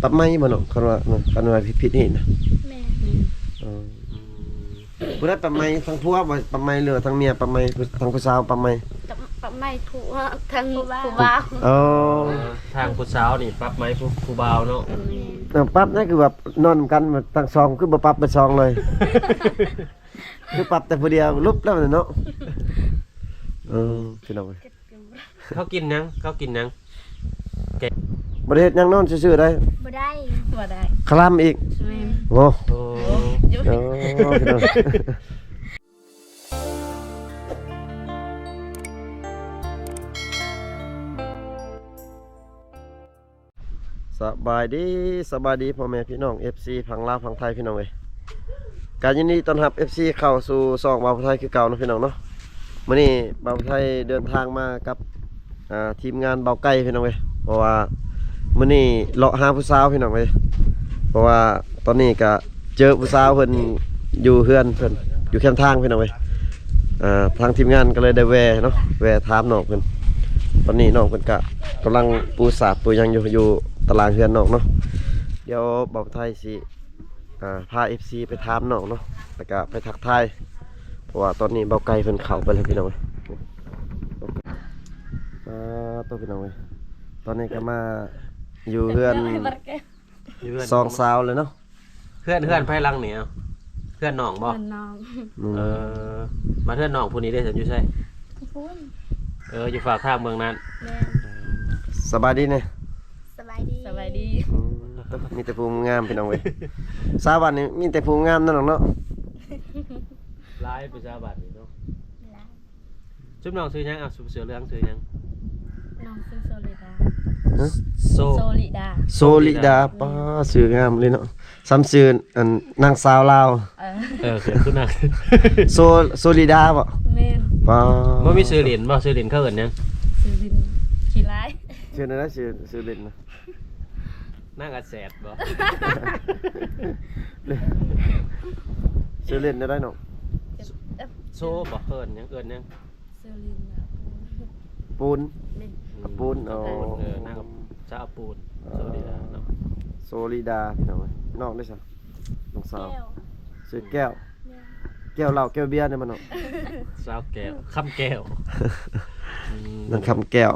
ປັບໃໝບໍ່ນ້ອງ? ຄັນວ່າ ຄັນວ່າຜິດໆນີ້ນະ. ແມ່ນ. ເອີ ອືມ ຜູ້ໃດປັບໃໝ? ທັງຜົວບໍ່ປັບໃໝ ຫຼືວ່າທັງເມຍປັບໃໝ? ທັງຜູ້ສາວປັບໃໝ? ປັບ ປັບໃໝຜູ້ ທັງຜູ້ບ່າວ. ອໍ ທາງຜູ້ສາວນີ້ປັບໃໝຜູ້ ຜູ້ບ່າວເນາະ. ແມ່ນ. ເອີ ປັບນັ້ນຄືວ່ານອນນຳກັນທັງສອງ ຄືບໍ່ປັບເບິດສອງເລີຍ? ຄືປັບແຕ່ຜູ້ດຽວ ຫຼຸບແລ້ວເນາະ. ເອີ ພີ່ນ້ອງເອີຍ ເຂົາກິນຫຍັງ? ເຂົາກິນຫຍັງ? ແກງ. ບໍ່ໄດ້ເຮັດຫຍັງ ນອນຊື່ໆໄດ໋. ບໍ່ໄດ້ ບໍ່ໄດ້ ຄະລຳອີກ. ແມ່ນ. ໂອ້ ໂອ້ ໂອ້ ພີ່ນ້ອງ. ສະບາຍດີ ສະບາຍດີພໍ່ແມ່ພີ່ນ້ອງ ເອັຟຊີ ຝັ່ງລາວຝັ່ງໄທ ພີ່ນ້ອງເອີຍ. ກະຍິນດີຕ້ອນຮັບ ເອັຟຊີ ເຂົ້າສູ່ຊ່ອງບ່າວຜູ້ໄທຄືເກົ່າເນາະ ພີ່ນ້ອງເນາະ. ມື້ນີ້ບ່າວຜູ້ໄທເດີນທາງມາກັບ ອ່າ ທີມງານບ່າວໄກ່ ພີ່ນ້ອງເອີຍ. ເພາະວ່າມື້ນີ້ເລາະຫາຜູ້ສາວ ພີ່ນ້ອງເອີຍ. ເພາະວ່າຕອນນີ້ກະ ເຈີຜູ້ສາວເພິ່ນຢູ່ເຮືອນເພິ່ນ ຢູ່ແຄມທາງ ພີ່ນ້ອງເອີຍ. ອ່າ ທາງທີມງານກໍເລີຍໄດ້ແວ່ເນາະ ແວ່ຖາມນ້ອງເພິ່ນ. ຕອນນີ້ນ້ອງເພິ່ນກະກຳລັງປູສາດປູຫຍັງຢູ່ ຢູ່ຕາລາງເຮືອນນ້ອງເນາະ. ດຽວບ່າວໄທຊິ ອ່າ ພາ ເອັຟຊີ ໄປຖາມນ້ອງເນາະ ແລ້ວກະໄປທັກທາຍ ເພາະວ່າຕອນນີ້ບ່າວໄກ່ເພິ່ນເຂົ້າໄປແລ້ວ ພີ່ນ້ອງເອີຍ. ອ່າ ໂຕ ພີ່ນ້ອງເອີຍ ຕອນນີ້ກໍມາຢູ່ເຮືອນ ຢູ່ເຮືອນສອງສາວເລີຍເນາະ. ເຮືອນ ເຮືອນໃຜຫຼັງນີ້? ເອົາ ເຮືອນນ້ອງບໍ່? ເຮືອນນ້ອງ. ອືມ ເອີ ມາເຮືອນນ້ອງຜູ້ນີ້ເດ້ ຢູ່ໃສ? ພຸ້ນ. ເອີ ຢູ່ຟາກທາງເບື້ອງນັ້ນ. ແມ່ນ. ສະບາຍດີແນ່. ສະບາຍດີ ສະບາຍດີ. ອືມ ມີແຕ່ຜູ້ງາມ ພີ່ນ້ອງເອີຍ. ສາວບ້ານນີ້ມີແຕ່ຜູ້ງາມເນາະ ນ້ອງເນາະ. ຫຼາຍຜູ້ສາວບ້ານນີ້ເນາະ. ຫຼາຍ. ຊຸມນ້ອງຊື່ຫຍັງ? ເອົາ ຊຸມເສື້ອເຫຼືອງຊື່ຫຍັງ? ນ້ອງຊື່ໂຊລິດາ. ຮະ? ໂຊ ໂຊລິດາ. ໂຊລິດາ. ໂຊລິດາ. ປ້າ ຊື່ງາມເລີຍເນາະ ສ່ຳຊື່ອັນນາງສາວລາວ. ເອີ ເອີ ຄືນາງ ໂຊ ໂຊລິດາບໍ່? ແມ່ນ. ປ້າ ບໍ່ມີຊື່ຫຼິ້ນບໍ່? ຊື່ຫຼິ້ນເຂົາເອີ້ນຫຍັງ? ຊື່ຫຼິ້ນຂີ້ລ້າຍ. ຊື່ແນວໃດ? ຊື່ ຊື່ຫຼິ້ນນະ ນາງອາແສດບໍ່? ຊື່ຫຼິ້ນແນວໃດນ້ອງ? ໂຊບໍ່? ເອີ້ນຫຍັງ? ເອີ້ນຫຍັງ? ຊື່ຫຼິ້ນນະ ປູນ. ແມ່ນ. ອາ ປູນ. ອໍ ເອີ ນາງສາວອາປູນ. ອໍ ໂຊລິດາເນາະ. ໂຊລິດາ ພີ່ນ້ອງເອີຍ. ນ້ອງເດ້ຊະ? ນ້ອງສາວ ແກ້ວ. ຊື່ແກ້ວ. ແມ່ນ. ແກ້ວເຫຼົ້າແກ້ວເບຍນີ້ບໍ່ນ້ອງ? ສາວແກ້ວ ຄຳແກ້ວ. ອືມ ນາງຄຳແກ້ວ.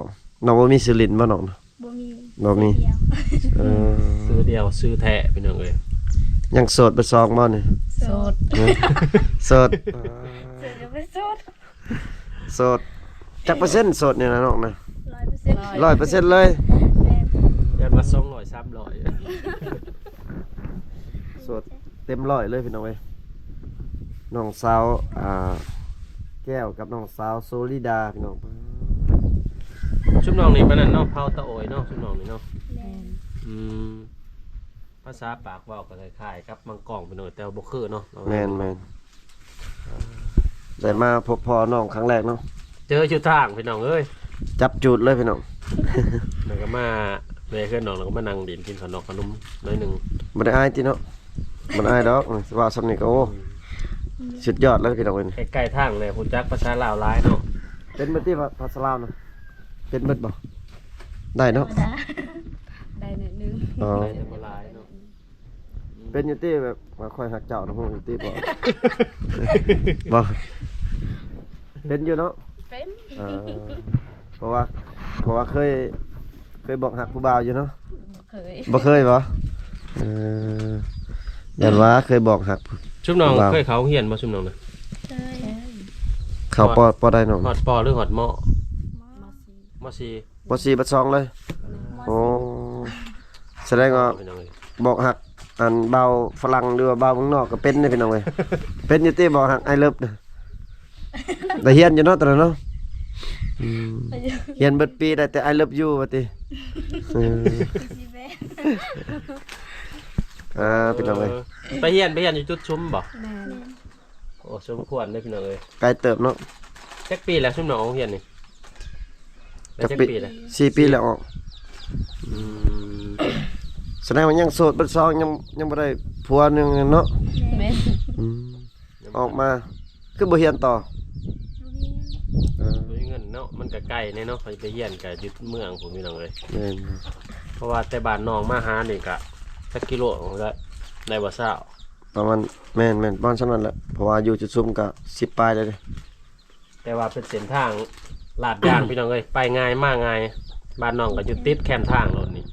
ນ້ອງບໍ່ມີຊື່ຫຼິ້ນບໍ່ນ້ອງ? ບໍ່ມີ. ບໍ່ມີ. ຊື່ດຽວ. ເອີ ຊື່ດຽວ ຊື່ແທ້ ພີ່ນ້ອງເອີຍ. ຍັງໂສດເບິດສອງບໍ່ນີ້? ໂສດ. ຮະ? ໂສດ. ໂສດກໍບໍ່ໂສດ. ໂສດ. ຈັກເປີເຊັນໂສດນີ້ນະນ້ອງນະ? ຮ້ອຍເປີເຊັນ. ຮ້ອຍເປີເຊັນເລີຍ. ແມ່ນ. ຢ້ານວ່າສອງຮ້ອຍ ສາມຮ້ອຍ. ໂສດເຕັມຮ້ອຍເລີຍ ພີ່ນ້ອງເອີຍ. ນ້ອງສາວ ອ່າ ແກ້ວກັບນ້ອງສາວໂຊລິດາ ພີ່ນ້ອງ. ຊຸມນ້ອງນີ້ປານນັ້ນເນາະ ເຜົ່າຕາໂອຍເນາະ ຊຸມນ້ອງນີ້ເນາະ. ແມ່ນ. ອືມ ພາສາປາກເວົ້າກໍຄ້າຍໆກັບມັງກອງ ພີ່ນ້ອງ ແຕ່ວ່າບໍ່ຄືເນາະ. ແມ່ນໆ. ໄດ້ມາພົບພໍ້ນ້ອງຄັ້ງແລກເນາະ. ເຈີຢູ່ທາງ ພີ່ນ້ອງເອີຍ. ຈັບຈູດເລີຍ ພີ່ນ້ອງ. ແລ້ວກໍມາແວ່ເຮືອນນ້ອງ ແລ້ວກໍມານັ່ງຫຼິ້ນ ກິນຂະໜົມໜ້ອຍໜຶ່ງ. ບໍ່ໄດ້ອາຍຕິເນາະ? ບໍ່ອາຍດອກ ວ່າສ່ຳນີ້ກໍ ໂອ້ ອືມ ສຸດຍອດແລ້ວ ພີ່ນ້ອງເອີຍ. ໃກ້ໆທາງແຫຼະ ຮູ້ຈັກພາສາລາວຫຼາຍເນາະ. ເປັນເບິດຕິ ພາ ພາສາລາວນະ? ເປັນເບິດບໍ່? ໄດ້ເນາະ. ໄດ້ໜ້ອຍໜຶ່ງ. ອໍ ໄດ້ແຕ່ບໍ່ຫຼາຍເນາະ. ເປັນຢູ່ຕິ ແບບວ່າຂ້ອຍຮັກເຈົ້ານະ ຮູ້ຢູ່ຕິບໍ່? ບໍ່ ເປັນຢູ່ເນາະ? ເປັນ. ເອີ ເພາະວ່າ ເພາະວ່າເຄີຍ ເຄີຍບອກຮັກຜູ້ບ່າວຢູ່ເນາະ? ບໍ່ເຄີຍ. ບໍ່ເຄີຍບໍ່? ເອີ ຢ້ານວ່າເຄີຍບອກຮັກ. ຊຸມນ້ອງເຄີຍເຂົ້າໂຮງຮຽນບໍ່ ຊຸມນ້ອງນະ? ເຄີຍ. ເຂົ້າ ປໍ ປໍໃດນ້ອງ? ຮອດປໍ ຫຼື ຮອດມໍ? ມໍ. ມໍສີ່. ມໍສີ່ ເບິດສອງເລີຍ. ໂອ້ ສະແດງວ່າ ພີ່ນ້ອງເອີຍ ບອກຮັກອັນບ່າວຝຣັ່ງ ຫຼືວ່າບ່າວເມືອງນອກກໍເປັນເດ້ ພີ່ນ້ອງເອີຍ. ເປັນຢູ່ຕິ ບອກຮັກ I love ນະ? ໄດ້ຮຽນຢູ່ເນາະ ຕອນນັ້ນເນາະ. ອືມ ຮຽນເບິດປີໄດ້ແຕ່ I love you ວ່າຕິ. ເອີ ອ່າ ພີ່ນ້ອງເອີຍ ໄປຮຽນ ໄປຮຽນຢູ່ຈຸດຊຸມບໍ່? ແມ່ນ. ໂອ້ ສົມຄວນເດ້ ພີ່ນ້ອງເອີຍ. ໄກເຕີບເນາະ. ຈັກປີແລ້ວຊຸມນ້ອງອອກໂຮງຮຽນນີ້? ໄດ້ຈັກປີແລ້ວ? ສີ່ປີແລ້ວອອກ. ອືມ ສະແດງວ່າຍັງໂສດເບິດສອງ ຍັງ ຍັງບໍ່ໄດ້ຜົວໜຶ່ງເນາະ. ແມ່ນ. ອືມ ອອກມາຄືບໍ່ຮຽນຕໍ່? ບໍ່ມີເງິນ. ເອີ ບໍ່ມີເງິນເນາະ. ມັນກະໄກແດ່ເນາະ ໄປຮຽນກະຢູ່ເມືອງພຸ້ນ ພີ່ນ້ອງເອີຍ. ແມ່ນ. ເພາະວ່າແຕ່ບ້ານນ້ອງມາຫານີ້ກະ ຈັກກິໂລໄດ້ ໄດ້ບໍ່ຊາວ? ປະມານ ແມ່ນໆ ປະມານສ່ຳນັ້ນແຫຼະ ເພາະວ່າຢູ່ຈຸດຊຸມກໍສິບປາຍແລ້ວເດ້. ແຕ່ວ່າເປັນເສັ້ນທາງລາດຢາງ ພີ່ນ້ອງເອີຍ ໄປງ່າຍມາງ່າຍ. ບ້ານນ້ອງກໍຢູ່ຕິດແຄມທາງໂລດນີ້.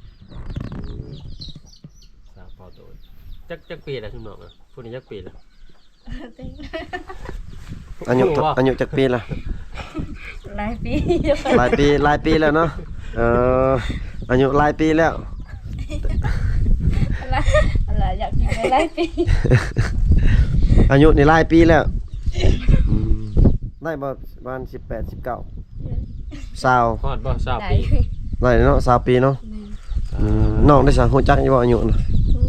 ສາວເຜົ່າໂຕ ຈັກ ຈັກປີແລ້ວຊຸມນ້ອງອະ? ຜູ້ນີ້ຈັກປີແລ້ວ? ອາຍຸ ອາຍຸຈັກປີລະ? ຫຼາຍປີ ຫຼາຍປີ ຫຼາຍປີແລ້ວເນາະ. ເອີ ອາຍຸຫຼາຍປີແລ້ວ. ຫຼາຍ ຫຼາຍ ຢາກກິນຫຼາຍປີ. ອາຍຸນີ້ຫຼາຍປີແລ້ວ. ອືມ ໄດ້ບໍ່ ປະມານສິບແປດ ສິບເກົ້າ ຊາວ ຮອດບໍ່ ຊາວປີ? ໄດ້ເນາະ ຊາວປີເນາະ. ແມ່ນ. ອືມ ນ້ອງໄດ້ສະ ຮູ້ຈັກຢູ່ບໍ່ອາຍຸນະ? ຮູ້.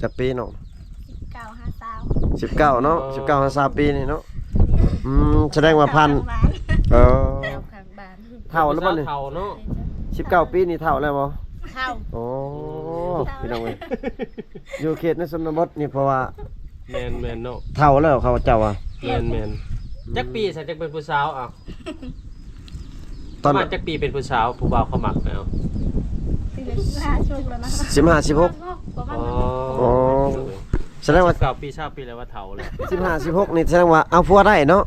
ຈັກປີນ້ອງ? ສິບເກົ້າຫາຊາວ ສິບເກົ້າເນາະ. ເອີ ສິບເກົ້າຫາຊາວປີນີ້ເນາະ. ອືມ ສະແດງວ່າຜ່ານ ເອີ ເຖົ້າແລ້ວບໍ່ນີ້? ເຖົ້າເນາະ. ສິບເກົ້າປີນີ້ເຖົ້າແລ້ວບໍ່? ເຖົ້າ. ໂອ້ ເຖົ້າ ພີ່ນ້ອງເອີຍ ຢູ່ເຂດໃນຊົນນະບົດນີ້ ເພາະວ່າ ແມ່ນໆເນາະ ເຖົ້າແລ້ວເຂົາເຈົ້າວ່າ. ແມ່ນໆ. ອືມ ຈັກປີຊະ ຈັກເປັນຜູ້ສາວ? ເອົາ ຕອນ ປະມານຈັກປີເປັນຜູ້ສາວ ຜູ້ບ່າວເຂົາມັກແລ້ວ? ສິບຫ້າ ສິບຫົກແລ້ວນະ. ສິບຫ້າ ສິບຫົກ. ອໍ ອໍ ສະແດງວ່າ ສິບເກົ້າປີ ຊາວປີແລ້ວວ່າເຖົ້າແລ້ວ. ສິບຫ້າ ສິບຫົກນີ້ສະແດງວ່າເອົາຜົວໄດ້ເນາະ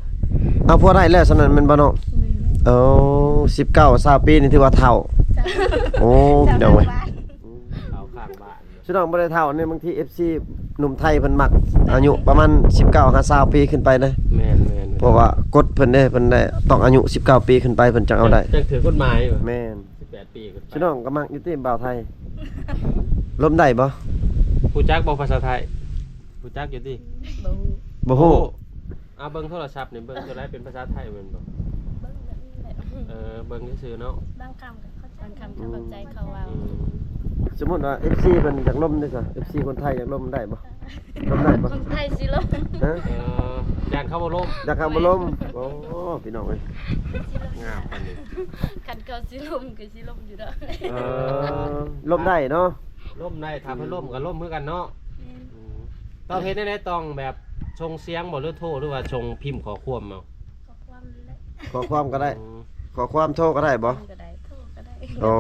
ເອົາຜົວໄດ້ແລ້ວ ສ່ຳນັ້ນແມ່ນບໍ່ນ້ອງ? ແມ່ນ. ໂອ້ ສິບເກົ້າ ຊາວປີນີ້ຖືວ່າເຖົ້າ. ເຈົ້າ. ໂອ້ ພີ່ນ້ອງເອີຍ ເຖົ້າຂ້າງບ້ານ. ຊິນ້ອງບໍ່ໄດ້ເຖົ້ານີ້ ບາງທີເອັຟຊີໜຸ່ມໄທເພິ່ນມັກອາຍຸປະມານສິບເກົ້າຫາຊາວປີຂຶ້ນໄປເດ້. ແມ່ນໆໆ. ເພາະວ່າກົດເພິ່ນເດ້ ເພິ່ນໄດ້ຕ້ອງອາຍຸສິບເກົ້າປີຂຶ້ນໄປ ເພິ່ນຈັ່ງເອົາໄດ້. ຈັ່ງຖືກກົດໝາຍ. ແມ່ນ. ສິບແປດປີຂຶ້ນໄປ. ຊິນ້ອງກໍມັກຢູ່ຕິ ບ່າວໄທ ລົມໄດ້ບໍ່? ຮູ້ຈັກບໍ່ພາສາໄທ? ຮູ້ຈັກຢູ່ຕິ? ບໍ່ຮູ້. ບໍ່ຮູ້. ອາ ເບິ່ງໂທລະສັບນີ້ ເບິ່ງຕົວໃດເປັນພາສາໄທແມ່ນບໍ່? ເບິ່ງແບບນີ້ແຫຼະ. ເອີ ເບິ່ງຊື່ໆເນາະ. ບາງຄຳກໍເຂົ້າໃຈ ບາງຄຳກໍເຂົ້າໃຈເຂົາເວົ້າ. ອືມ ສົມມຸດວ່າເອັຟຊີເພິ່ນຢາກລົມເດ້ຊະ ເອັຟຊີຄົນໄທຢາກລົມໄດ້ບໍ່? ລົມໄດ້ບໍ່? ຄົນໄທຊິລົມ. ຮະ? ເອີ ຢ້ານເຂົາບໍ່ລົມ. ຢ້ານເຂົາບໍ່ລົມ. ໂອ້ ພີ່ນ້ອງເອີຍ ງາມປານນີ້ ຄັນເຂົາຊິລົມກໍຊິລົມຢູ່ດອກ. ເອີ ລົມໄດ້ເນາະ. ລົມໄດ້ ຖ້າເພິ່ນລົມກໍລົມຄືກັນເນາະ. ແມ່ນ. ອືມ ຕ້ອງເຮັດແນວໃດ? ຕ້ອງແບບສົ່ງສຽງບໍ່ ຫຼືໂທ ຫຼືວ່າສົ່ງພິມຂໍ້ຄວາມເອົາ? ຂໍ້ຄວາມນີ້ແຫຼະ. ຂໍ້ຄວາມກໍໄດ້. ອືມ ຂໍ້ຄວາມ ໂທກໍໄດ້ບໍ່? ກໍໄດ້ ໂທກໍໄດ້. ໂອ້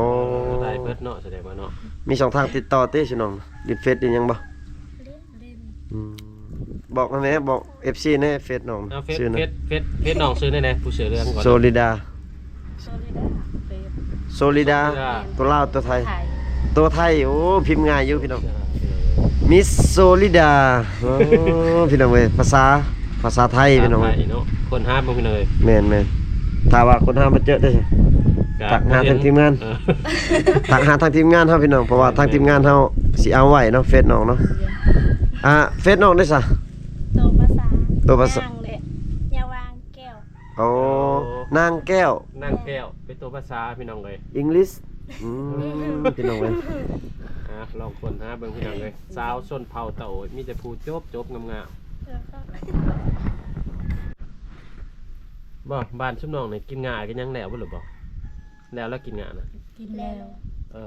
ໄດ້ເບິດເນາະ ສະແດງວ່າເນາະ ມີຊ່ອງທາງຕິດຕໍ່ຕິ ຊິນ້ອງ ຫຼິ້ນເຟສຫຼິ້ນຫຍັງບໍ່? ຫຼິ້ນ ຫຼິ້ນ. ອືມ ບອກແດ່ ບອກເອັຟຊີແດ່ ເຟສນ້ອງ. ເອົາ ເຟສ ຊື່ຫຍັງ? ເຟສ ເຟສ ເຟສນ້ອງຊື່ແນວໃດ? ຜູ້ຊື່ເລື່ອງກ່ອນ. ໂຊລິດາ. ໂຊລິດາ ເຟສ ໂຊລິດາ. ໂຊລິດາ ຕົວລາວ ຕົວໄທ? ໄທ. ຕົວໄທ. ໂອ້ ພິມງ່າຍຢູ່ພີ່ນ້ອງ ມິສໂຊລິດາ. ໂອ້ ພີ່ນ້ອງເອີຍ ພາສາ ພາສາໄທພີ່ນ້ອງເອີຍ. ພາສາໄທເນາະ ຄົ້ນຫາເບິ່ງພີ່ນ້ອງເອີຍ. ແມ່ນໆ ຖ້າວ່າຄົ້ນຫາບໍ່ເຈີເດ້ ກະ ທັກຫາທາງທີມງານ. ເອີ ທັກຫາທາງທີມງານເຮົາພີ່ນ້ອງ ເພາະວ່າ ແມ່ນໆ ທາງທີມງານເຮົາຊິເອົາໄວ້ເນາະ ເຟສນ້ອງເນາະ. ອ່າ ເຟສນ້ອງເດ້ຊະ? ໂຕພາສາ ໂຕພາສາ ນາງ ແລະ ຍາວາງແກ້ວ. ໂອ້ ໂອ້ ນາງແກ້ວ ນາງແກ້ວ ເປັນຕົວພາສາພີ່ນ້ອງເອີຍ English. ອືມ ພີ່ນ້ອງເອີຍ ອ່າ ລອງຄົ້ນຫາເບິ່ງພີ່ນ້ອງເອີຍ ສາວຊົນເຜົ່າຕາໂອຍ ມີແຕ່ຜູ້ຈົບໆງາມໆ. ບໍ່ ບ້ານຊຸມນ້ອງນີ້ກິນຫຍ້າກິນຫຍັງແລ້ວເບິດແລ້ວບໍ່? ແລ້ວລະກິນຫຍ້ານະ? ກິນແລ້ວ. ເອີ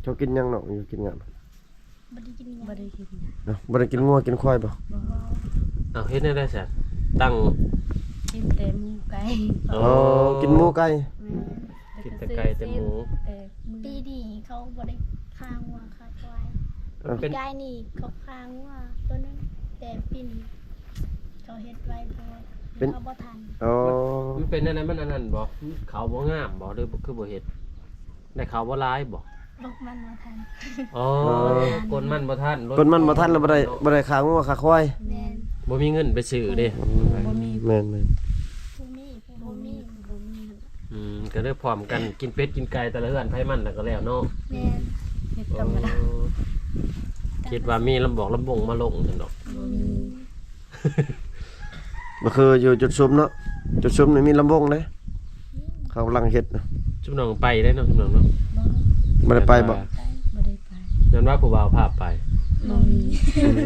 ເຈົ້າກິນຫຍັງນ້ອງ ຢູ່ກິນຫຍ້າ? ບໍ່ໄດ້ກິນຫຍັງ ບໍ່ໄດ້ກິນຫຍັງ. ເອົ້າ ບໍ່ໄດ້ກິນງົວກິນຄວາຍບໍ່? ບໍ່. ເອົ້າ ເຮັດແນວໃດຊະ? ຕັ້ງ ກິນແຕ່ໝູໄກ່. ອໍ ອໍ ກິນໝູໄກ່. ແມ່ນ. ກິນແຕ່ໄກ່ແຕ່ໝູ. ແຕ່ ປີນີ້ເຂົາບໍ່ໄດ້ຂ້າງົວຂ້າຄວາຍ. ເອີ ປີກາຍນີ້ເຂົາຂ້າງົວໂຕໜຶ່ງ ແຕ່ປີນີ້ເຂົາເຮັດໄວໂພດ ເປັນ ເຂົາບໍ່ທັນ. ອໍ ມັນເປັນແນວໃດ? ມັນອັນນັ້ນບໍ່? ມັນເຂົ້າບໍ່ງາມບໍ່ ຫຼືຄືບໍ່ເຮັດ? ໄດ້ເຂົ້າບໍ່ຫຼາຍບໍ່? ກົນມັນບໍ່ທັນ. ອໍ ບໍ່ທັນ ກົນມັນບໍ່ທັນ ກົນມັນບໍ່ທັນ ແລ້ວບໍ່ໄດ້ ບໍ່ໄດ້ຂ້າງົວຂ້າຄວາຍ. ແມ່ນ. ບໍ່ມີເງິນໄປຊື້ເດ້. ອືມ ບໍ່ມີ. ແມ່ນໆ ບໍ່ມີ ບໍ່ມີ ບໍ່ມີ. ອືມ ກໍເລີຍພ້ອມກັນກິນເປັດກິນໄກ່ແຕ່ລະເຮືອນໃຜມັນ ແລ້ວກໍແລ້ວເນາະ. ແມ່ນ. ເຮັດທຳມະດາ. ໂອ້ ຄິດວ່າມີລຳບອກລຳວົງມາລົງຊັ້ນດອກ. ບໍ່ມີ. ບໍ່ຄືຢູ່ຈຸດຊຸມເນາະ ຈຸດຊຸມນີ້ມີລຳວົງເດ້ ເຂົາກຳລັງເຮັດນະ. ຊຸມນ້ອງໄປໄດ້ເນາະ ຊຸມນ້ອງເນາະ. ບໍ່ ບໍ່ໄດ້ໄປບໍ່? ບໍ່ໄດ້ໄປ. ຍ້ອນວ່າຜູ້ບ່າວພາໄປ. ບໍ່ມີ. ອືມ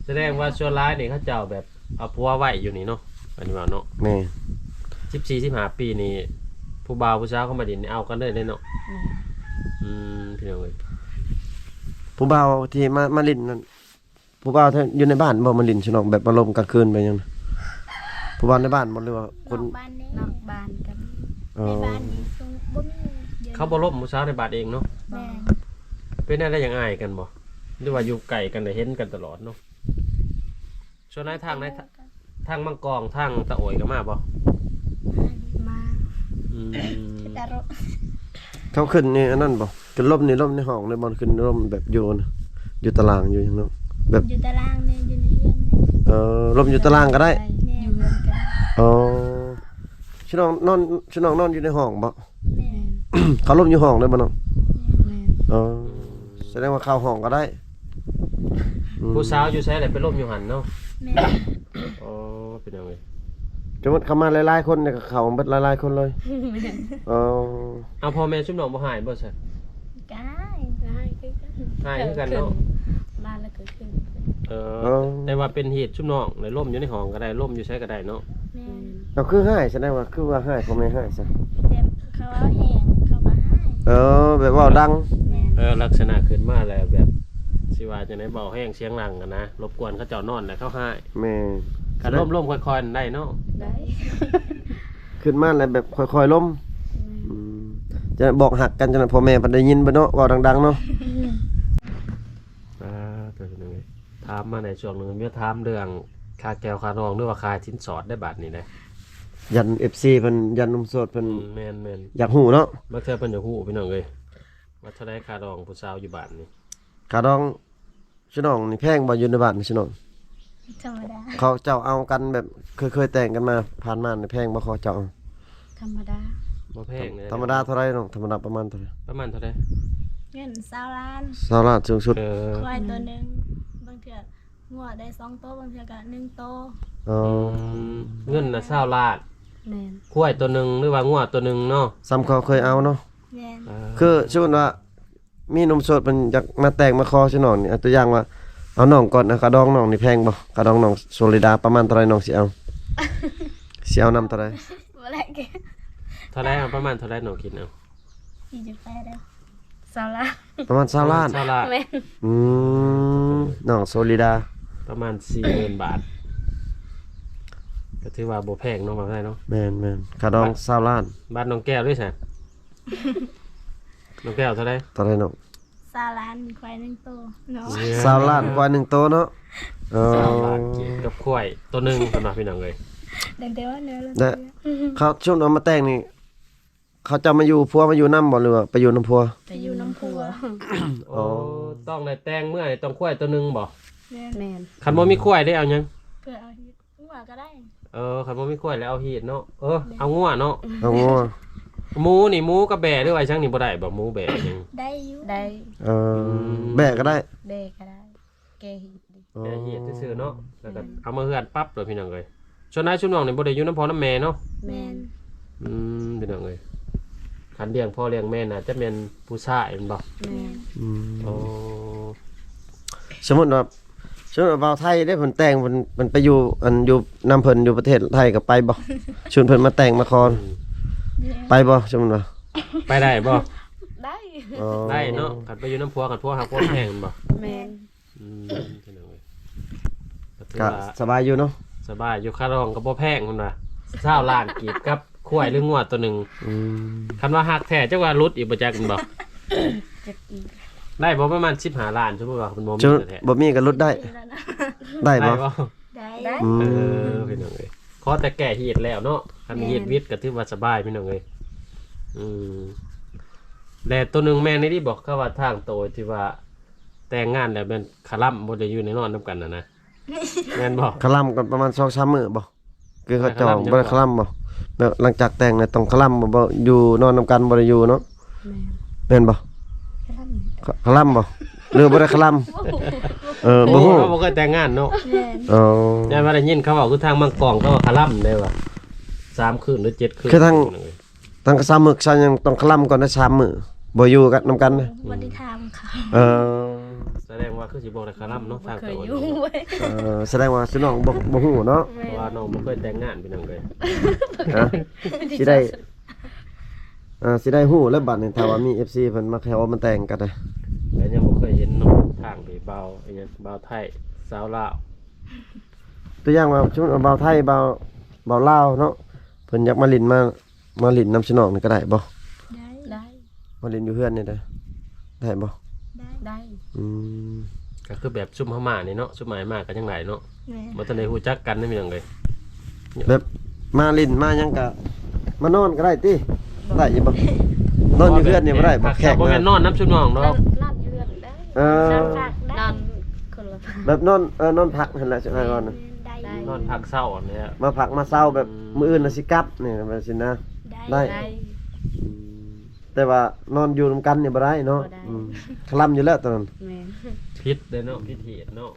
ສະແດງວ່າສ່ວນຫຼາຍນີ້ເຂົາເຈົ້າແບບເອົາຜົວໄວ້ຢູ່ນີ້ເນາະ ອັນນີ້ວ່າເນາະ. ແມ່ນ. ສິບສີ່ ສິບຫ້າປີນີ້ ຜູ້ບ່າວຜູ້ສາວເຂົາມາຫຼິ້ນນີ້ເອົາກັນເລີຍເດ້ເນາະ. ແມ່ນ. ອືມ ພີ່ນ້ອງເອີຍ ຜູ້ບ່າວທີ່ມາ ມາຫຼິ້ນນັ້ນ ຜູ້ບ່າວຢູ່ໃນບ້ານບໍ່ ມາຫຼິ້ນຊະນ້ອງ ແບບມາລົມກາງຄືນໄປຫຍັງນະ? ຜູ້ບ່າວໃນບ້ານບໍ່ ຫຼືວ່າຄົນນອກບ້ານແດ່? ນອກບ້ານກໍມີ. ອໍ ໃນບ້ານນີ້ຊຸມບໍ່ມີ. ດຽວ ເຂົາບໍ່ລົມຜູ້ສາວໃນບ້ານເອງເນາະ. ແມ່ນ. ເປັນແນວໃດ ຍັງອາຍກັນບໍ່ ຫຼືວ່າຢູ່ໃກ້ກັນ ໄດ້ເຫັນກັນຕະຫຼອດເນາະ? ສ່ວນໃນທາງໃນ ທາງມັງກອງ ທາງຕາໂອຍກໍມາບໍ່? ມາ. ອືມ ແຕ່ລົມ ເຂົາຂຶ້ນນີ້ອັນນັ້ນບໍ່? ຂຶ້ນລົມນີ້ ລົມໃນຫ້ອງເລີຍບໍ່? ຂຶ້ນລົມແບບຢູ່ ຢູ່ຕາລາງ ຢູ່ຫຍັງເນາະ ແບບ ຢູ່ຕາລາງແດ່ ຢູ່ໃນເຮືອນແດ່. ເອີ ລົມຢູ່ຕາລາງກໍໄດ້. ແມ່ນ. ຢູ່ເຮືອນກໍໄດ້. ອໍ ຊິນ້ອງນອນ ຊິນ້ອງນອນຢູ່ໃນຫ້ອງບໍ່? ແມ່ນ. ເຂົາລົມຢູ່ຫ້ອງເລີຍບໍ່ນ້ອງ? ແມ່ນ. ອໍ ສະແດງວ່າເຂົ້າຫ້ອງກໍໄດ້. ອືມ ຜູ້ສາວຢູ່ໃສແຫຼະ ໄປລົມຢູ່ຫັ້ນເນາະ? ແມ່ນ. ອໍ ເປັນຫຍັງເອີຍ? ສົມມຸດເຂົ້າມາຫຼາຍໆຄົນນີ້ ກໍເຂົ້າເບິດຫຼາຍໆຄົນເລີຍ. ແມ່ນ. ອໍ ເອົາ ພໍ່ແມ່ຊຸມນ້ອງບໍ່ຮ້າຍບໍ່ຊະ? ກໍຮ້າຍ. ກໍຮ້າຍຄືກັນ. ຮ້າຍຄືກັນເນາະ. ມາແລ້ວກໍຂຶ້ນ. ເອີ ເອີ ແຕ່ວ່າເປັນເຫດຊຸມນ້ອງ ແລ້ວລົມຢູ່ໃນຫ້ອງກໍໄດ້ ລົມຢູ່ໃສກໍໄດ້ເນາະ. ແມ່ນ. ເອົາ ຄືຮ້າຍ ສະແດງວ່າ ຄືວ່າຮ້າຍ ພໍ່ແມ່ຮ້າຍຊະ? ແບບເຂົາເອົາແຮງ ເຂົາກໍຮ້າຍ. ເອີ ແບບເວົ້າດັງ. ແມ່ນ. ເອີ ລັກສະນະຂຶ້ນມາແລ້ວແບບ ຊິວ່າຈັ່ງໃດ ເວົ້າແຮງສຽງດັງຫັ້ນນະ ລົບກວນເຂົາເຈົ້ານອນແລ້ວເຂົາຮ້າຍ. ແມ່ນ. ຄັນລົມໆຄ່ອຍໆໄດ້ເນາະ. ໄດ້. ຂຶ້ນມາແລ້ວແບບຄ່ອຍໆລົມ. ແມ່ນ. ອືມ ຈະບອກຮັກກັນ ຈັ່ງນັ້ນ ພໍ່ແມ່ເພິ່ນໄດ້ຍິນເບິດເນາະ ເວົ້າດັງໆເນາະ. ອ່າ ໂຕນີ້ ຖາມມາໃນຊ່ວງໜຶ່ງ ມີຖາມເລື່ອງຄ່າແກ້ວຄ່າດອງ ຫຼືວ່າຄ່າສິນສອດໄດ້ບາດນີ້ນະ. ຢ້ານເອັຟຊີເພິ່ນ ຢ້ານໜຸ່ມໂສດເພິ່ນ ອືມ ແມ່ນໆ ຢາກຮູ້ເນາະ. ບາງເທື່ອເພິ່ນຢາກຮູ້ ພີ່ນ້ອງເອີຍ ວ່າເທົ່າໃດຄ່າດອງຜູ້ສາວຢູ່ບ້ານນີ້? ຄ່າດອງ ຊິນ້ອງນີ້ແພງບໍ່ ຢູ່ໃນບ້ານນີ້ ຊິນ້ອງ? ທຳມະດາ. ເຂົາເຈົ້າເອົາກັນແບບ ເຄີຍ ເຄີຍແຕ່ງກັນມາ ຜ່ານມານີ້ແພງບໍ່ ເຂົາເຈົ້າເອົາ? ທຳມະດາ. ບໍ່ແພງເລີຍ. ທຳມະດາເທົ່າໃດນ້ອງ? ທຳມະດາປະມານເທົ່າໃດ? ປະມານເທົ່າໃດ? ເງິນຊາວລ້ານ. ຊາວລ້ານ ສູງສຸດ. ເອີ ຄວາຍໂຕໜຶ່ງ ບາງເທື່ອງົວໄດ້ສອງໂຕ ບາງເທື່ອກໍໜຶ່ງໂຕ. ອໍ ອືມ ເງິນນະຊາວລ້ານ. ແມ່ນ. ຄວາຍໂຕໜຶ່ງ ຫຼືວ່າງົວໂຕໜຶ່ງເນາະ. ສ່ຳເຂົາເຄີຍເອົາເນາະ. ແມ່ນ. ເອີ ຄືສົມມຸດວ່າ ມີໜຸ່ມໂສດເພິ່ນຢາກມາແຕ່ງມາຂໍຊິນ້ອງນີ້ ເອົາຕົວຢ່າງວ່າ ເອົານ້ອງກ່ອນ ເອົາຄ່າດອງນ້ອງນີ້ແພງບໍ່? ຄ່າດອງນ້ອງໂຊລິດາປະມານເທົ່າໃດ ນ້ອງຊິເອົາ? ຊິເອົານຳເທົ່າໃດ? ບໍ່ໄດ້. ເທົ່າໃດ? ເອົາປະມານເທົ່າໃດ ນ້ອງຄິດເອົາ? ສີ່ສິບແປດເດີ້. ຊາວລ້ານ. ປະມານຊາວລ້ານ. ຊາວລ້ານ. ແມ່ນ. ອືມ ນ້ອງໂຊລິດາ ປະມານສີ່ໝື່ນບາດ ກໍຖືວ່າບໍ່ແພງເນາະ ວ່າໄດ້ເນາະ. ແມ່ນໆ ຄ່າດອງຊາວລ້ານ. ບາດນ້ອງແກ້ວເດ້ຊະ? ນ້ອງແກ້ວເທົ່າໃດ? ເທົ່າໃດນ້ອງ? ຊາວລ້ານ ຄວາຍໜຶ່ງໂຕເນາະ. ຊາວລ້ານ ຄວາຍໜຶ່ງໂຕເນາະ. ເອີ ຊາວລ້ານກີບກັບຄວາຍໂຕໜຶ່ງ ເພິ່ນວ່າ ພີ່ນ້ອງເອີຍ. ຕັ້ງແຕ່ວ່າເນີ ແລ້ວເຂົາຊົນເອົາມາແຕ່ງນີ້ ເຂົາເຈົ້າມາຢູ່ ຜົວມາຢູ່ນຳບໍ່ ຫຼືວ່າໄປຢູ່ນຳຜົວ? ໄປຢູ່ນຳຜົວ. ອໍ ຕ້ອງໄດ້ແຕ່ງເມືອນີ້ ຕ້ອງຄວາຍໂຕໜຶ່ງບໍ່? ແມ່ນ. ແມ່ນ. ຄັນບໍ່ມີຄວາຍໄດ້ເອົາຫຍັງ? ເພື່ອເອົາ ງົວກໍໄດ້. ເອີ ຄັນບໍ່ມີຄວາຍແລ້ວເອົາຮີດເນາະ. ເອີ ແມ່ນ. ເອົາງົວເນາະ. ເອົາງົວ. ໝູນີ້ ໝູກັບແບ້ ຫຼືວ່າຫຍັງນີ້ບໍ່ໄດ້ບໍ່? ໝູແບ້ຫຍັງ? ໄດ້ຢູ່. ໄດ້. ເອີ ອືມ ແບ້ກໍໄດ້. ແບ້ກໍໄດ້. ແກ້ຮີດ. ອໍ ແກ້ຮີດຊື່ໆເນາະ. ແລ້ວກໍ ແມ່ນ ເອົາມາເຮືອນປັບໂລດ ພີ່ນ້ອງເອີຍ. ສ່ວນຫຼາຍຊຸມນ້ອງນີ້ບໍ່ໄດ້ຢູ່ນຳພໍ່ນຳແມ່ເນາະ. ແມ່ນ. ອືມ ພີ່ນ້ອງເອີຍ ຄັນລ້ຽງພໍ່ລ້ຽງແມ່ໜ້າຈະແມ່ນຜູ້ຊາຍແມ່ນບໍ່? ແມ່ນ. ອືມ ໂອ້ ສົມມຸດວ່າ ສົມມຸດວ່າບ່າວໄທເດ້ ເພິ່ນແຕ່ງ ເພິ່ນ ເພິ່ນໄປຢູ່ ອັນ ຢູ່ນຳເພິ່ນຢູ່ປະເທດໄທ ກໍໄປບໍ່? ຊວນເພິ່ນມາແຕ່ງມາຂໍ ອືມ ໄປບໍ່? ສົມມຸດວ່າ ໄປໄດ້ບໍ່? ໄດ້. ອໍ ໄດ້ເນາະ ຄັນໄປຢູ່ນຳຜົວ ຄັນຜົວຮັກຜົວແພງແມ່ນບໍ່? ແມ່ນ. ອືມ ພີ່ນ້ອງເອີຍ ກໍຖືວ່າ ກໍສະບາຍຢູ່ເນາະ. ສະບາຍຢູ່ ຄ່າດອງກໍບໍ່ແພງ ເພິ່ນວ່າ ຊາວລ້ານກີບກັບຄວາຍ ຫຼື ງົວໂຕໜຶ່ງ. ອືມ ຄັນວ່າຮັກແທ້ ຈັກວ່າຫຼຸດອີກບໍ່ຈັກ ແມ່ນບໍ່? ຈັກອີກ. ໄດ້ບໍ່ປະມານສິບຫ້າລ້ານ ສົມມຸດວ່າເພິ່ນບໍ່ມີແທ້? ບໍ່ມີກໍຫຼຸດໄດ້. ໄດ້ບໍ່? ໄດ້ບໍ່? ໄດ້. ໄດ້. ອືມ ເອີ ພີ່ນ້ອງເອີຍ ຂໍແຕ່ແກ້ຮີດແລ້ວເນາະ. ຄັນ ແມ່ນ ຮີດວິດກໍຖືວ່າສະບາຍ ພີ່ນ້ອງເອີຍ. ອືມ ແລະ ໂຕໜຶ່ງແມ່ນອີ່ຫຼີບໍ່ ເຂົາວ່າທາງໂຕທີ່ວ່າ ແຕ່ງງານແລ້ວແມ່ນຄະລຳບໍ່ໄດ້ຢູ່ໃນນອນນຳກັນນະນະ ແມ່ນບໍ່? ຄະລຳກັນປະມານສອງສາມມື້ບໍ່? ຄືເຂົາເຈົ້າ ບໍ່ໄດ້ຄະລຳບໍ່? ແບບຫຼັງຈາກແຕ່ງແລ້ວຕ້ອງຄະລຳບໍ່? ບໍ່ຢູ່ນອນນຳກັນບໍ່ໄດ້ຢູ່ເນາະ. ແມ່ນ. ແມ່ນບໍ່? ຄະລຳ ຄະ ຄະລຳບໍ່? ຫຼືບໍ່ໄດ້ຄະລຳ? ບໍ່ຮູ້. ເອີ ບໍ່ຮູ້. ບໍ່ຮູ້ເນາະ ບໍ່ເຄີຍແຕ່ງງານເນາະ. ແມ່ນ. ອໍ ຢ້ານວ່າໄດ້ຍິນເຂົາເວົ້າ ຄືທາງມັງກອງເຂົາວ່າຄະລຳໄດ້ວ່າ ສາມຄືນ ຫຼື ເຈັດຄືນ. ຄືທາງ ທາງກະຊາວມຶກຊາວຫຍັງຕ້ອງຄະລຳກ່ອນໄດ້ສາມມື້ ບໍ່ຢູ່ກັນນຳກັນນະ. ບໍ່ໄດ້ຖາມເຂົາ. ເອີ ສະແດງວ່າຄືຊິບໍ່ໄດ້ຄະລຳເນາະ ທາງໂຕນີ້. ເອີ ສະແດງວ່າຊິນ້ອງບໍ່ ບໍ່ຮູ້ເນາະ. ແມ່ນ. ເພາະວ່ານ້ອງບໍ່ເຄີຍແຕ່ງງານ ພີ່ນ້ອງເອີຍ. ຮະ ຊິໄດ້ ເອີ ຊິໄດ້ຮູ້ແລ້ວບັດນີ້ ຖ້າວ່າມີເອັຟຊີເພິ່ນມາຂໍມາແຕ່ງກໍໄດ້. ແຕ່ຍັງບໍ່ເຄີຍເຫັນເນາະ ທາງທີ່ບ່າວ ອີ່ຫຍັງ ບ່າວໄທ ສາວລາວ ຕົວຢ່າງວ່າ ສົມມຸດວ່າບ່າວໄທ ບ່າວ ບ່າວລາວເນາະ ເພິ່ນຢາກມາຫຼິ້ນ ມາ ມາຫຼິ້ນນຳຊິນ້ອງນີ້ກໍໄດ້ບໍ່? ໄດ້. ໄດ້. ມາຫຼິ້ນຢູ່ເຮືອນນີ້ເດີ ໄດ້ບໍ່? ໄດ້ ໄດ້ ອືມ ກໍຄືແບບຊຸມເຮົາມານີ້ເນາະ ຊຸມອ້າຍມາກໍຍັງໄດ້ເນາະ ແມ່ນ ບໍ່ທັນໄດ້ຮູ້ຈັກກັນເດ້ພີ່ນ້ອງເອີຍ ແບບມາຫຼິ້ນມາຫຍັງກໍມານອນກໍໄດ້ຕິ? ບໍ່ ໄດ້ຢູ່ບໍ່? ນອນຢູ່ເຮືອນນີ້ບໍ່ໄດ້ບໍ່? ແຂກ ບໍ່ແມ່ນນອນນຳຊຸມນ້ອງດອກ ນອນ ນອນຢູ່ເຮືອນໄດ້ ເອີ ນອນພັກໄດ້ ນອນຄົນລະ ແບບນອນ ເອີ ນອນພັກຫັ້ນແຫຼະ ສຸດທ້າຍວ່ານະ ໄດ້ ນອນພັກເຊົາຫັ້ນແຫຼະ ມາພັກມາເຊົາແບບ ອືມ ມື້ອື່ນລະຊິກັບນີ້ແບບຊີ້ນະ ໄດ້ ໄດ້ ໄດ້ ອືມ ແຕ່ວ່ານອນຢູ່ນຳກັນນີ້ບໍ່ໄດ້ເນາະ ບໍ່ໄດ້ ອືມ ຄະລຳຢູ່ແລ້ວຕອນນັ້ນ ແມ່ນ ຜິດເດ້ເນາະ ຜິດເຫດເນາະ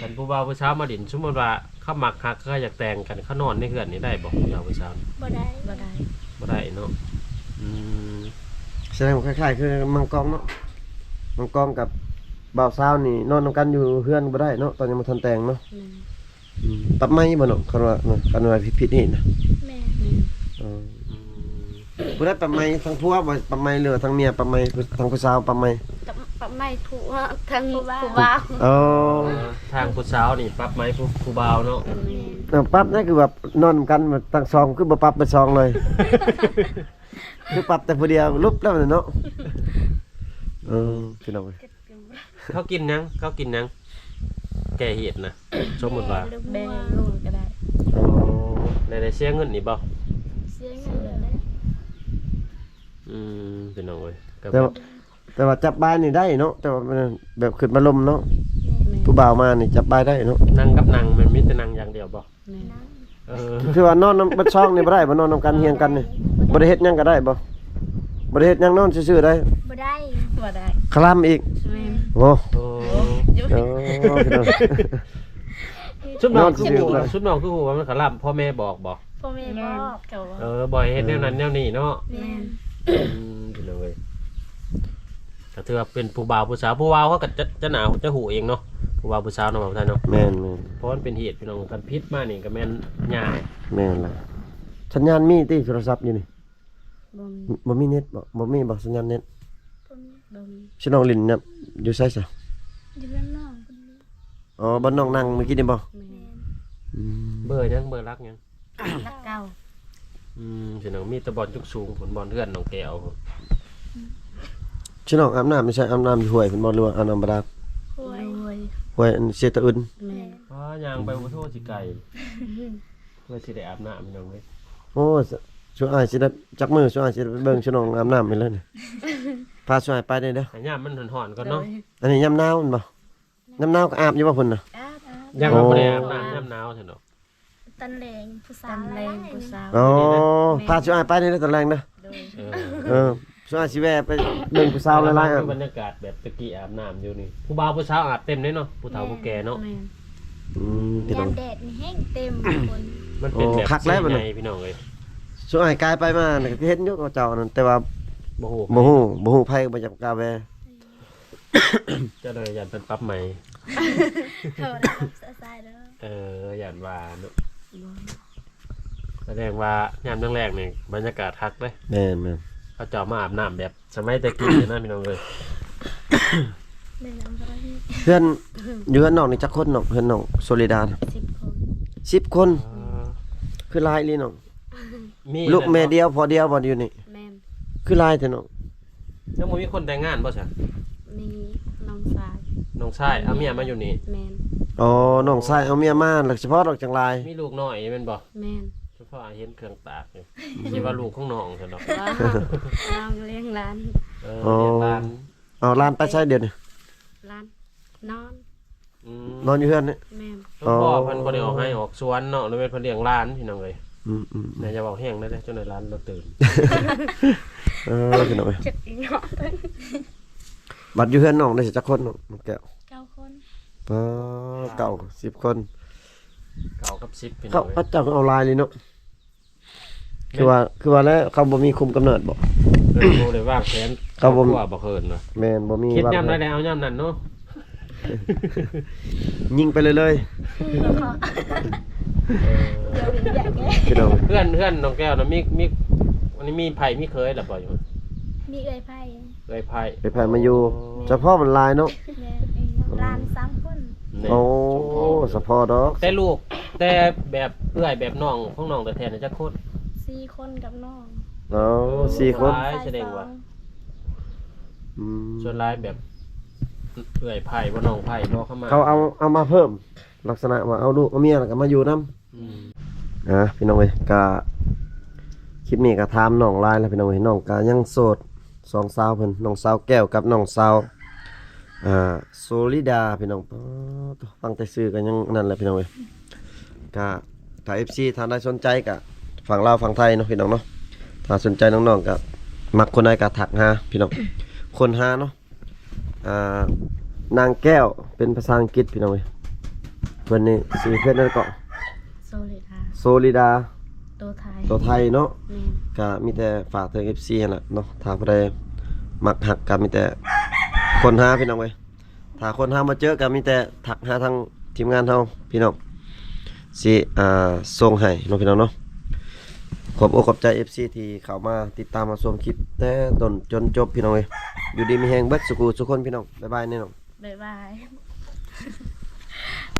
ຄັນຜູ້ບ່າວຜູ້ສາວມາຫຼິ້ນ ສົມມຸດວ່າເຂົາມັກຮັກ ເຂົາຢາກແຕ່ງກັນ ເຂົານອນໃນເຮືອນນີ້ໄດ້ບໍ່ ຜູ້ບ່າວຜູ້ສາວ? ບໍ່ໄດ້ ບໍ່ໄດ້ ບໍ່ໄດ້ເນາະ ອືມ ສະແດງວ່າຄ້າຍໆຄືມັງກອງເນາະ ມັງກອງກັບບ່າວສາວນີ້ນອນນຳກັນຢູ່ເຮືອນບໍ່ໄດ້ເນາະ ຕອນຍັງບໍ່ທັນແຕ່ງເນາະ ແມ່ນ ອືມ ປັບໃໝບໍ່ເນາະ ຄັນວ່າ ຄັນວ່າຜິດໆນີ້ນະ ແມ່ນ ເອີ ອືມ ຜູ້ໃດປັບໃໝ ທາງຜົວບໍ່ປັບໃໝ ຫຼືວ່າທາງເມຍປັບໃໝ ທາງຜູ້ສາວປັບໃໝ? ປັບ ປັບໃໝຜູ້ ທາງຜູ້ບ່າວ ຜູ້ບ່າວ ອໍ ທາງຜູ້ສາວນີ້ປັບໃໝຜູ້ ຜູ້ບ່າວເນາະ ແມ່ນ ເອີ ປັບນັ້ນຄືວ່ານອນນຳກັນທັງສອງ ຄືບໍ່ປັບເບິດສອງເລີຍ ຄືປັບແຕ່ຜູ້ດຽວ ຫຼຸບແລ້ວເນາະ ເອີ ພີ່ນ້ອງເອີຍ ເຂົາກິນຫຍັງ? ເຂົາກິນຫຍັງ? ແກ້ເຫດນະ ສົມມຸດວ່າ ແບງງົວກໍໄດ້ ອໍ ແລ້ວໄດ້ເສຍເງິນອີກບໍ່? ເສຍເງິນແລ້ວ ອືມ ພີ່ນ້ອງເອີຍ ກໍ ແຕ່ວ່າ ແບບ ແຕ່ວ່າຈັບບາຍນີ້ໄດ້ເນາະ ແຕ່ວ່າແບບຂຶ້ນມາລົມເນາະ ແມ່ນ ຜູ້ບ່າວມານີ້ຈັບບາຍໄດ້ເນາະ ນັ່ງກັບນັ່ງ ແມ່ນມີແຕ່ນັ່ງຢ່າງດຽວບໍ່? ແມ່ນ ເອີ ຄືວ່ານອນນຳເບິດຊ່ອງນີ້ບໍ່ໄດ້ບໍ່? ນອນນຳກັນຮຽງກັນນີ້ ບໍ່ໄດ້ເຮັດຫຍັງກໍໄດ້ບໍ່? ບໍ່ໄດ້ເຮັດຫຍັງ ນອນຊື່ໆໄດ້ ບໍ່ໄດ້ ບໍ່ໄດ້ ຄະລຳອີກ ແມ່ນ ໂອ້ ໂອ້ ໂອ້ ພີ່ນ້ອງ ຊຸມນ້ອງຄືຮູ້ ຊຸມນ້ອງຄືຮູ້ວ່າມັນຄະລຳ ພໍ່ແມ່ບອກບໍ່? ພໍ່ແມ່ບອກ ເອີ ບໍ່ໃຫ້ເຮັດແນວນັ້ນແນວນີ້ເນາະ ແມ່ນ ອືມ ພີ່ນ້ອງເອີຍ ກໍຖືວ່າເປັນຜູ້ບ່າວຜູ້ສາວ ຜູ້ບ່າວເຂົາກໍຈະ ຈະໜ້າຈະຮູ້ເອງເນາະ ຜູ້ບ່າວຜູ້ສາວເນາະ ວ່າໄດ້ເນາະ ແມ່ນໆ ເພາະມັນເປັນເຫດ ພີ່ນ້ອງ ຄັນຜິດມານີ້ກໍແມ່ນຍາກ ແມ່ນລະ ສັນຍານມີຕິ ໂທລະສັບຢູ່ນີ້? ບໍ່ມີ ບໍ່ມີເນັດບໍ່? ບໍ່ມີບໍ່ສັນຍານເນັດ? ບໍ່ມີ ບໍ່ມີ ຊິນ້ອງຫຼິ້ນຢູ່ໃສຊະ? ຢູ່ເຮືອນນ້ອງ ອໍ ບ່ອນນ້ອງນັ່ງມື້ກີ້ນີ້ບໍ່? ແມ່ນ ອືມ ເບີຫຍັງ? ເບີຫຼັກຫຍັງ? ຫຼັກເກົ້າ ອືມ ພີ່ນ້ອງ ມີແຕ່ບ່ອນສູງໆພຸ້ນ ບ່ອນເຮືອນນ້ອງແກ້ວພຸ້ນ ອືມ ຊິນ້ອງອາບນ້ຳຢູ່ໃສ? ອາບນ້ຳຢູ່ຫ້ວຍພຸ້ນບໍ່ ຫຼືວ່າອາບນ້ຳບາດານ? ຫ້ວຍ ຫ້ວຍອັນເຊຕະອຶນ ແມ່ນ ອໍ ຍ່າງໄປບໍ່ໂທຊິໄກ ເພື່ອຊິໄດ້ອາບນ້ຳ ພີ່ນ້ອງເອີຍ ໂອ້ ສ- ຊຸອ້າຍຊິໄດ້ຈັກມື້ ຊຸອ້າຍຊິໄດ້ໄປເບິ່ງຊຸນ້ອງອາບນ້ຳອີກແລ້ວນີ້ ພາຊຸອ້າຍໄປແດ່ເດີ ໃຫ້ຍາມມັນຮ້ອນໆກ່ອນເນາະ ໂດຍ ອັນນີ້ຍາມໜາວແມ່ນບໍ່? ຍາມໜາວກໍອາບຢູ່ບໍ່ພຸ້ນນະ? ອາບ ອາບ ຍັງວ່າບໍ່ໄດ້ອາບນ້ຳຍາມໜາວຊັ້ນດອກ ຕອນແລງຜູ້ສາວ ຕອນແລງຜູ້ສາວ ອໍ ແມ່ນ ພາຊຸອ້າຍໄປແດ່ເດີຕອນແລງເດີ ໂດຍ ເອີ ເອີ ຊຸອ້າຍຊິແວ່ໄປເບິ່ງຜູ້ສາວຫຼາຍໆ ຄືບັນຍາກາດແບບແຕ່ກີ້ອາບນ້ຳຢູ່ນີ້ ຜູ້ບ່າວຜູ້ສາວອາບເຕັມເດ້ເນາະ ຜູ້ເຖົ້າຜູ້ແກ່ເນາະ ແມ່ນ ອືມ ຍາມແດດນີ້ແຮງເຕັມຄົນ ມັນເປັນແບບ ໂອ້ ຄັກແລ້ວບັດນີ້ ໃຫຍ່ ພີ່ນ້ອງເອີຍ ຊຸອ້າຍກາຍໄປມານີ້ກໍເຫັນຢູ່ເຂົາເຈົ້ານັ້ນ ແຕ່ວ່າບໍ່ຮູ້ ບໍ່ຮູ້ ບໍ່ຮູ້ໃຜກໍບໍ່ຢາກກ້າແວ່ ເຈົ້າໜ້າຢ້ານເພິ່ນປັບໃໝ ເຂົາບໍ່ໄດ້ປັບສາຍໆເດີ ເອີ ຢ້ານວ່າເນາະ ບໍ່ ສະແດງວ່າຍາມແລງໆນີ້ບັນຍາກາດຄັກເດ້ ແມ່ນໆ ເຂົາເຈົ້າມາອາບນ້ຳແບບສະໄໝແຕ່ກີ້ນະ ພີ່ນ້ອງເອີຍ ແມ່ນ ເຮືອນ ຢູ່ເຮືອນນ້ອງນີ້ຈັກຄົນນ້ອງ? ເຮືອນນ້ອງໂຊລິດານະ ສິບຄົນ ສິບຄົນ ອໍ ຄືຫຼາຍອີ່ຫຼີນ້ອງ ມີລູກແມ່ດຽວພໍ່ດຽວບໍ່ຢູ່ນີ້? ແມ່ນ ຄືຫຼາຍແທ້ນ້ອງ ຍັງບໍ່ມີຄົນແຕ່ງງານບໍ່ຊະ? ມີນ້ອງຊາຍ ນ້ອງຊາຍເອົາເມຍມາຢູ່ນີ້ ແມ່ນ ອໍ ນ້ອງຊາຍເອົາເມຍມາ ແລ້ວສະເພາະດອກຈັ່ງຫຼາຍ ມີລູກນ້ອຍແມ່ນບໍ່? ແມ່ນ ສະເພາະເຫັນເຄື່ອງຕາກຢູ່ ຄິດວ່າລູກຂອງນ້ອງຊັ້ນດອກ ນ້ອງລ້ຽງຫຼານ ເອີ ອໍ ລ້ຽງຫຼານ ເອົາຫຼານໄປໃສດຽວນີ້? ຫຼານນອນ ອືມ ນອນຢູ່ເຮືອນນີ້ ແມ່ນ ຫຼວງພໍ່ເພິ່ນບໍ່ໄດ້ອອກໄຮ່ອອກສວນເນາະ ຫຼືແມ່ນເພິ່ນລ້ຽງຫຼານ ພີ່ນ້ອງເອີຍ ອືມໆ ແມ່ຢ່າເວົ້າແຮງເດີ ຈັ່ງໃດຫຼານລາວຕື່ນ ເອີ ພີ່ນ້ອງເອີຍ ຈັກອີກເນາະ ບັດຢູ່ເຮືອນນ້ອງໄດ້ຈັກຄົນນ້ອງແກ້ວ? ເກົ້າຄົນ ປາ ເກົ້າ ສິບຄົນ ເກົ້າກັບສິບ ພີ່ນ້ອງເອີຍ ເຂົາເຈົ້າກໍເອົາຫຼາຍເລີຍເນາະ ຄືວ່າ ຄືວ່າແລ້ວ ເຂົາບໍ່ມີຄຸມກຳເນີດບໍ່? ເອີ ບໍ່ໄດ້ວາງແຜນ ເຂົາບໍ່ ຄອບຄົວບໍ່ເຄີຍນະ ແມ່ນ ບໍ່ມີ ຄິດຍາມໃດ ວາງແຜນ ແລ້ວເອົາຍາມນັ້ນເນາະ ຍິງໄປເລີຍໆ ເອີ ເພື່ອນ ເພື່ອນນ້ອງແກ້ວນະ ມີ ມີ ອັນນີ້ມີໃຜ ມີເຂີຍແລ້ວບໍ່ຢູ່? ມີເອື້ອຍໃຜ ເອື້ອຍໃຜ ເອື້ອຍໃຜມາຢູ່ ໂອ້ ສະເພາະມັນຫຼາຍເນາະ ແມ່ນ ຫຼານສາມຄົນ ແມ່ນ ໂອ້ ສະເພາະດອກ ແຕ່ລູກ ແຕ່ແບບເອື້ອຍແບບນ້ອງຂອງນ້ອງແທ້ໆນະຈັກຄົນ? ສີ່ຄົນກັບນ້ອງ ເອົາ ສີ່ຄົນ ຫຼາຍ ສະແດງວ່າ ອືມ ສ່ວນຫຼາຍແບບເອື້ອຍໃພ້ບໍ່ ນ້ອງໃພ້ບໍ່ ເຂົ້າມາ ເຂົາເອົາ ເອົາມາເພີ່ມ ລັກສະນະວ່າເອົາລູກເອົາເມຍ ແລ້ວກໍມາຢູ່ນຳ. ອືມ ອ່າ ພີ່ນ້ອງເອີຍ ກະ ຄລິບນີ້ກະຖາມນ້ອງຫຼາຍແລ້ວ ພີ່ນ້ອງເອີຍ. ນ້ອງກະຍັງໂສດ ສອງສາວເພິ່ນ ນ້ອງສາວແກ້ວກັບນ້ອງສາວ ອ່າ ໂຊລິດາ ພີ່ນ້ອງ. ປາດໂທ້ ຟັງແຕ່ຊື່ກໍຍັງນັ້ນແຫຼະ ພີ່ນ້ອງເອີຍ. ກະ ຖ້າເອັຟຊີທ່ານໃດສົນໃຈກະ ຝັ່ງລາວຝັ່ງໄທເນາະ ພີ່ນ້ອງເນາະ. ຖ້າສົນໃຈນ້ອງໆ ກະ ມັກຄົນໃດກະທັກຫາ ພີ່ນ້ອງ ຄົ້ນຫາເນາະ. ອ່າ ນາງແກ້ວ ເປັນພາສາອັງກິດ ພີ່ນ້ອງເອີຍ. ເພິ່ນນີ້ຊື່ເພຈນັ້ນເກາະ ໂຊລິດາ ໂຊລິດາ ໂຕໄທ ໂຕໄທເນາະ. ແມ່ນ ກະມີແຕ່ຝາກເຖິງເອັຟຊີຫັ້ນແຫຼະເນາະ ຖ້າຜູ້ໃດມັກຮັກກະມີແຕ່ຄົ້ນຫາ ພີ່ນ້ອງເອີຍ. ຖ້າຄົ້ນຫາບໍ່ເຈີກະມີແຕ່ທັກຫາທາງທີມງານເຮົາ ພີ່ນ້ອງ ຊິ ອ່າ ສົ່ງໃຫ້ເນາະ ພີ່ນ້ອງເນາະ. ຂອບອົກຂອບໃຈເອັຟຊີທີ່ເຂົ້າມາຕິດຕາມມາຊົມຄລິບແຕ່ຕົ້ນຈົນຈົບ ພີ່ນ້ອງເອີຍ. ຢູ່ດີມີແຮງເບິດສູ່ຄູ່ສູ່ຄົນ ພີ່ນ້ອງ. ບາຍບາຍແນ່ນ້ອງ. ບາຍບາຍ.